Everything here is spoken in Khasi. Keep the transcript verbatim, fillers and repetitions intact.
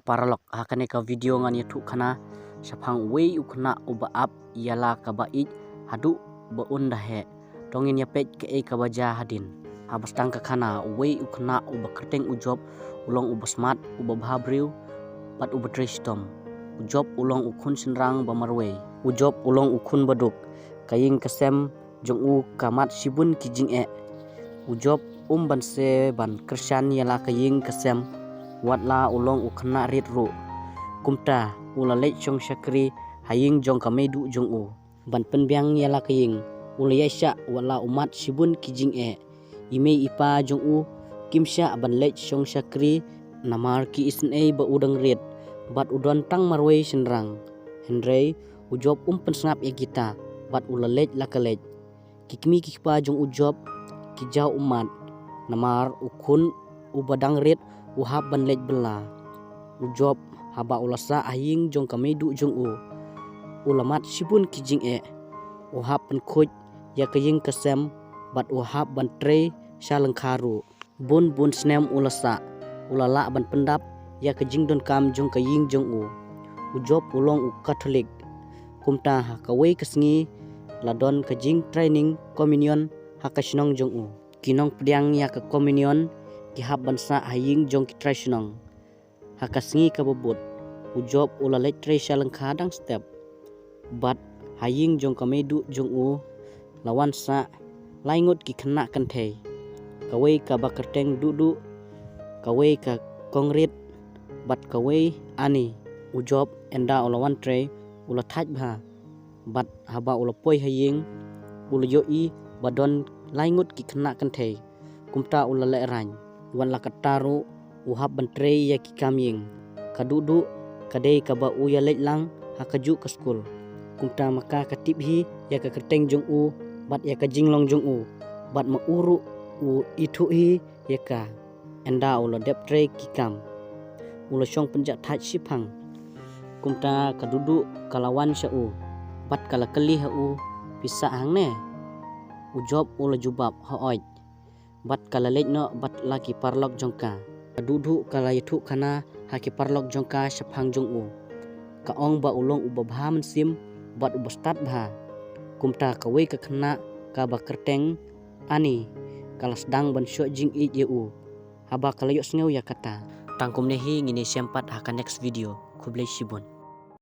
paralok, ha kane ka video ngan ïathuh khana shaphang uwei u khynnah uba ap ïa la kaba ïeit haduh ba un da heh. To ngin ïa peit kaei kaba jia hadien. Haba sdang ka khana, uwei u khynnah uba kyrteng u Job u long uba smat, uba bha briew bad uba trei shitom. U Job u long u khun shynrang ba marwei. U Job u long u khun baduk. Ka ïing ka sem jong u ka mad shibun ki jingeh. U Job um banse ban kyrshan ïa la ka ïing ka sem, wat la u long u khynnah rit ruh. Kumta u la leit shong shakri ha ïing jong ka meiduh jong u ban pynbiang ïa la ka ïing. U la ïaishah wat la u mad shibun ki jingeh. I mei i pa jong u kim shah ban leit shong shakri namar ki isynei ba u dang rit bad u don tang marwei shynrang. Hynrei u Job um pynsngap ïa kita bad u la leit la ka leit. Ki kmie ki kpa jong u Job ki jaw ummat namar u khun uba dang rit u hap ban leit bylla. U Job haba u la sah ha ïing jong ka meiduh jong u, u la mad shibun ki jingeh. U hap pynkhuid ïa ka ïing ka sem bad u hap ban trei sha lyngkha ruh. Bun bun snem u la sah, u la lah ban pyndap ïa ka jingdonkam jong ka ïing jong u. U Job u long u Katholik. Kumta ha kawei ka sngi la don ka jingtraining communion ha ka shnong jong u. Ki nongpdiang ïa ka communion ki hap ban sah ha ïing jong ki trai shnong. Ha ka sngi kaba bud, u Job u la leit trei sha lyngkha dang step. Bad ha ïing jong ka meiduh jong u la wan sah lai ngut ki khynnah kynthei. Kawei kaba kyrteng Duhduh, kawei ka Kongrit bad kawei Ani. U Job ynda u la wan trei u la thait bha. Bad haba u la poi ha ïing u la ïohi ba don lai ngut ki khynnah kynthei. Kumta u la lehraiñ. Wat la katta ruh u hap ban trei ïa ki kam ïing. Ka Duhduh ka dei kaba u ïaleit lang ha kajuh ka skul. Kumta ma ka ka tip hi ïa ka kyrteng jong u bad ïa ka jinglong jong u. Bad ma u ruh u ithuh hi ïa ka. Ynda u la dep trei ki kam u la shong pynjah thait shiphang. Kumta ka Duhduh ka la wan sha u bad ka la kylli ha u, phi sah hangne? U Job u la jubab, hooid. Bad ka la leit noh bad la ki paralok jong ka. Ka Duhduh ka la ïathuh khana ha ki paralok jong ka shaphang jong u. Ka ong ba u long uba bha mynsiem bad uba stad bha. Kumta kawei ka khynnah kaba kyrteng Ani ka la sdang ban shoh jingïeit ïa u haba ka la ïohsngew ïa kata. Tang kumne hi, ngin ïashem pat ha ka next video. Khublei shibun.